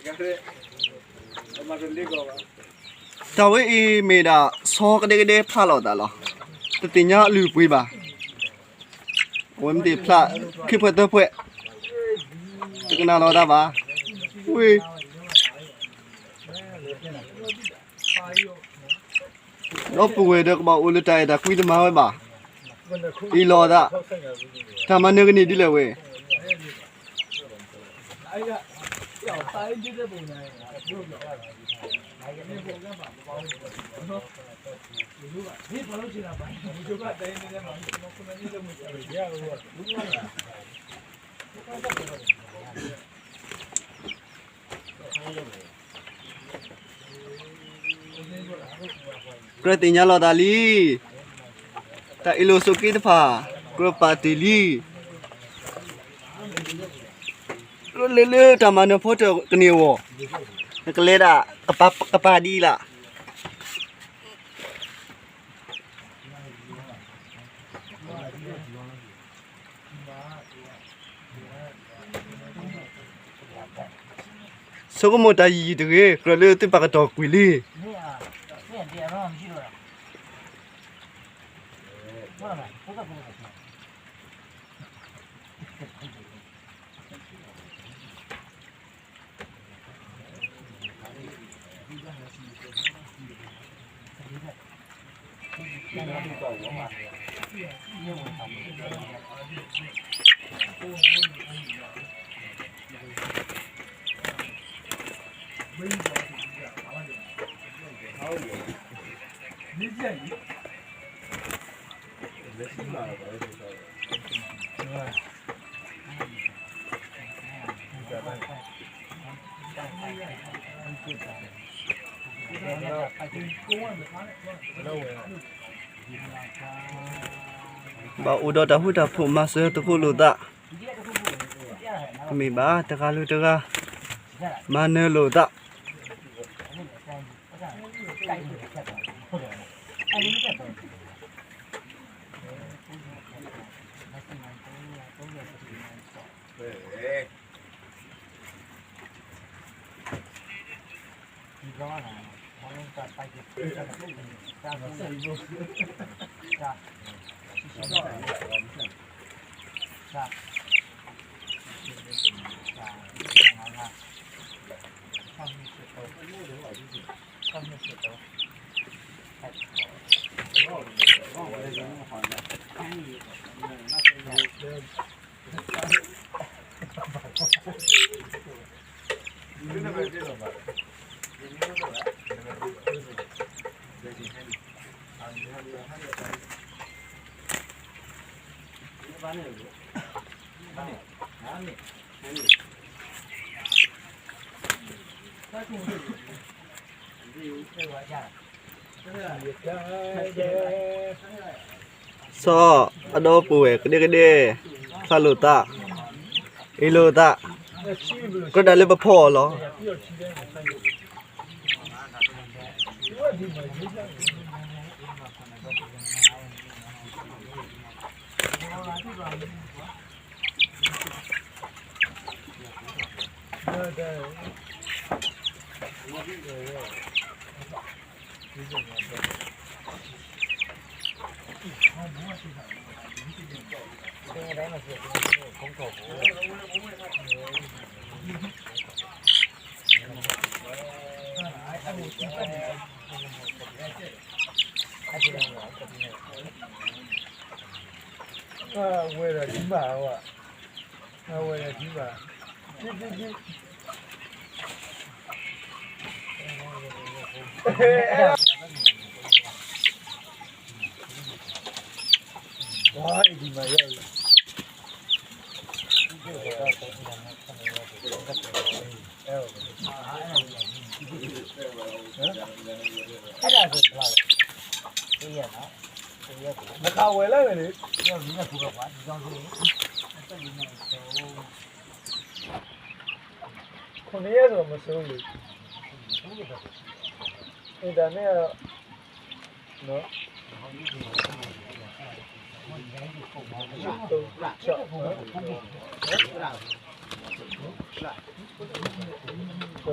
တၢ်ဝဲအံၤမ့ၢ်ဒၣ် ဆီကဒဲကဒဲဖျါလီၤသးလီၤ. တသ့ၣ်ညါအလုၢ်အပှ့ၤဘၣ်. အဝဲမ့ၢ်တဖျါ ခံဖှဲးသၢဖှဲး တကနၣ်လီၤတၢ်ဘၣ်. ဝ့ၢ် ဒီပုၢ်ဝဲၢ်ဒီးကဘၣ်အိၣ်လၢတၢ်အဲၣ်တၢ်ကွံတမၤဝဲဘၣ်. အ့ၣ်လိာ်သး တၢ်မၤနၢၤကန့ၢ်ဒ်လဲၣ်ဝဲ. ကြၢးသ့ၣ်ညါလီၤသးလံ. တၢ်အ့ၣ်လိာ်ဆိးက့တဖၣ် ကြၢးပာ်တ့ၢ်လံ. ကြၢးလၢလၢတၢ်မၤနၢၤဖိတၢၢ်ကန့ၢ်အဂီၢ် နကလဲၤဒၣ် ကပၤဒ်လၢ် ဆိကမိၣ်တၢ်ယံာ်ယံာ်တဂ့ၤ ကြၢးလၢသုပာ်ကတီၢ်ကွံာ်လံ. ဘၣ်အိၣ်ဒီးတၢ်ဃူတၢ်ဖိးမၤစၢၤသကိးလိာ်သး, တမ့ၢ်ဘၣ် တဂၤလၢတဂၤ မၤနၢၤလိာ်သး. စီၤအဒီပုၢ်ဝဲၢ်ကဒဲကဒဲ ဖျါလိာ်သး, အ့ၣ်လိာ်သး, ကြၢးဒၣ်လၢပဖီအီၤလီၤ. ဝဲဒၣ်ဒံးဘၣ်ဝဲ, ဝဲဒၣ်ဒံးဘၣ်, ဒံးဒံးဒံး. နခးဝဲလၢန့ၣ်, ခုနစ်ရက်ဆိုမဆိုးလေ, အင်တာနက်, နော်, သုံးချက်နော်,